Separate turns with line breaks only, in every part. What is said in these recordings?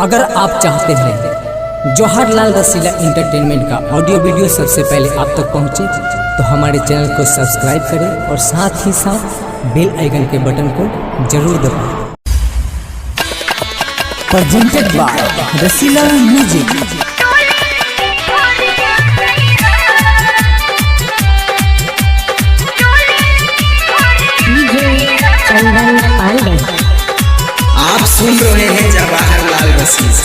अगर आप चाहते हैं जवाहरलाल रसीला एंटरटेनमेंट का ऑडियो वीडियो सबसे पहले आप तक पहुंचे, तो हमारे चैनल को सब्सक्राइब करें और साथ ही साथ बेल आइकन के बटन को जरूर दबाएं। Presented by Rasila music.
DJ Chandan Pandey.
आप सुन रहे हैं जवाहरलाल रसीद।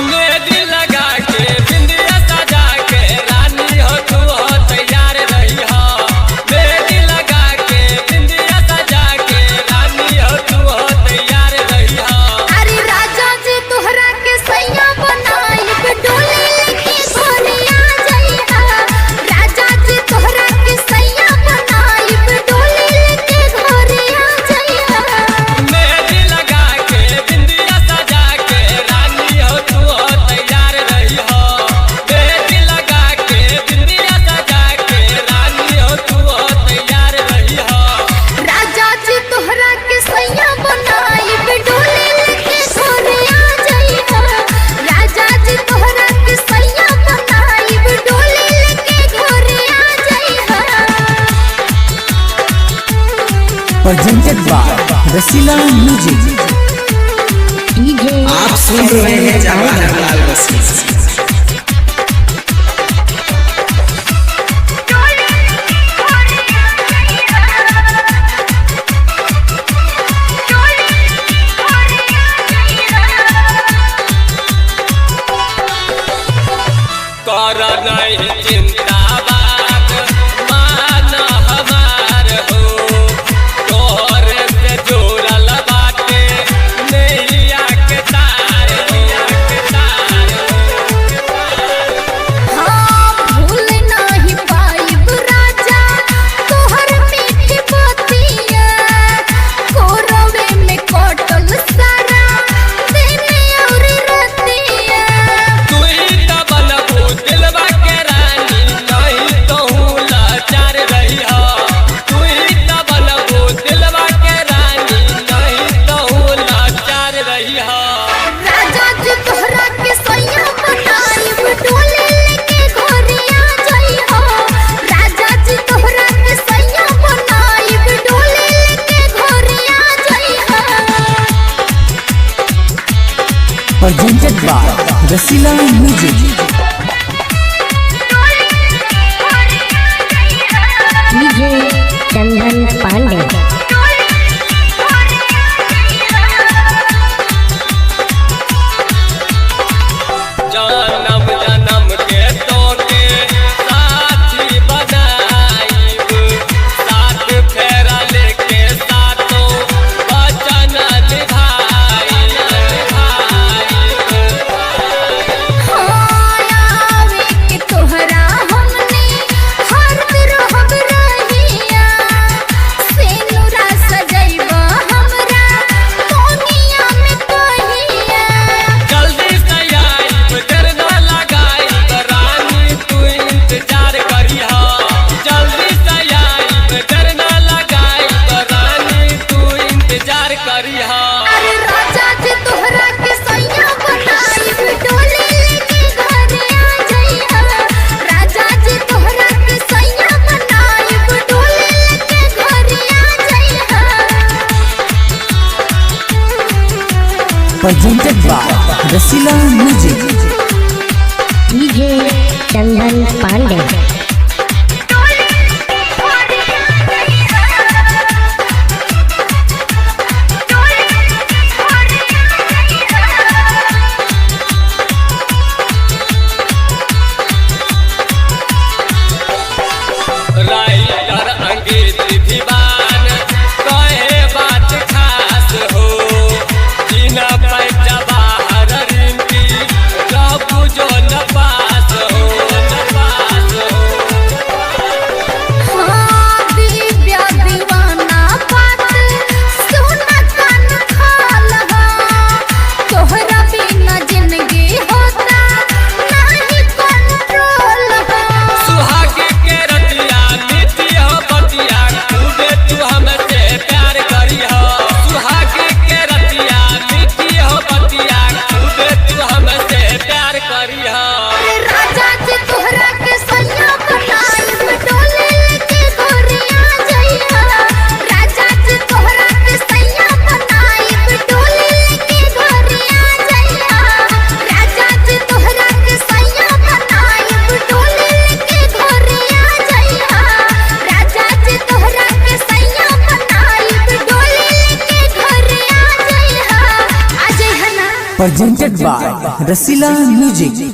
मेहंदी लगा के बिंदिया सजा के रानी हो तू हो तैयार रही हो। मेहंदी लगा के बिंदिया सजा के रानी हो तू हो तैयार रही हो।
अरे राजा जी तोहरा के सैया बनाई डोली लेके घरे आ जाइहा। राजा जी तोहरा के सैया बनाई डोली लेके घरे आ जाइहा।
मेहंदी लगा के बिंदिया सजा के रानी हो तू हो तैयार रही हो। मेहंदी लगा के बिंदिया सजा के रानी हो तू हो तैयार रही हो।
राजा जी तोहरा के सैया बनाई डोली लेके घरे आ जाइहा। राजा जी तोहरा के सैया बनाई डोली लेके घरे आ जाइहा।
Presented by Rasila music.
DJ
आप सुन रहे हैं जवाहरलाल रसीद।
कर नहीं चिंता बात मान हमार हो, तोहर से जुड़ल बाटे नैया के तार हो, के तार हो।
हाँ भूल नाही पाइब राजा तोहर मीठी बतिया, कोरवे में कटल सारा दिन और रतिया।
तू ही तो बनबू दिलवा के रानी, नहीं तोहू लाचार रही हो। तू ही तो बनबू दिलवा के रानी, नहीं तोहू लाचार रही हो।
राजा जी तोहरा के सैया बनाइब डोली लेके घरे आ जाइहो। राजा जी तोहरा के सैया बनाइब डोली लेके घरे आ जाइहो।
Presented by Rasila music.
DJ Chandan Pandey.
जन्म जन्म के तोके साथी बनाइब, साथ फेरा लेके साथों वचन निभाइब।
आवे के तोहरा हमने हर रहब रहिया, सेनुरा सजैबा हमरा कोनिया में कहिया।
जल्दी से आइब देर न लगाइब रानी तू इंतजार करिहा। जल्दी से आइब देर न लगाइब रानी तू इंतजार करिहा।
अरे राजा जी तोहरा के सैया बनाइब डोली लेके घरे आ जाइहा। राजा जी तोहरा के सैया बनाइब डोली लेके घरे आ जाइहा।
Presented by Rasila music.
DJ Chandan Pandey.
Writer Ankit दीवान कहे बात खास हो, बिना पैसा बाहर रिंकी रबू जो न पास हो, न पास हो।
Presented by Rasila Music.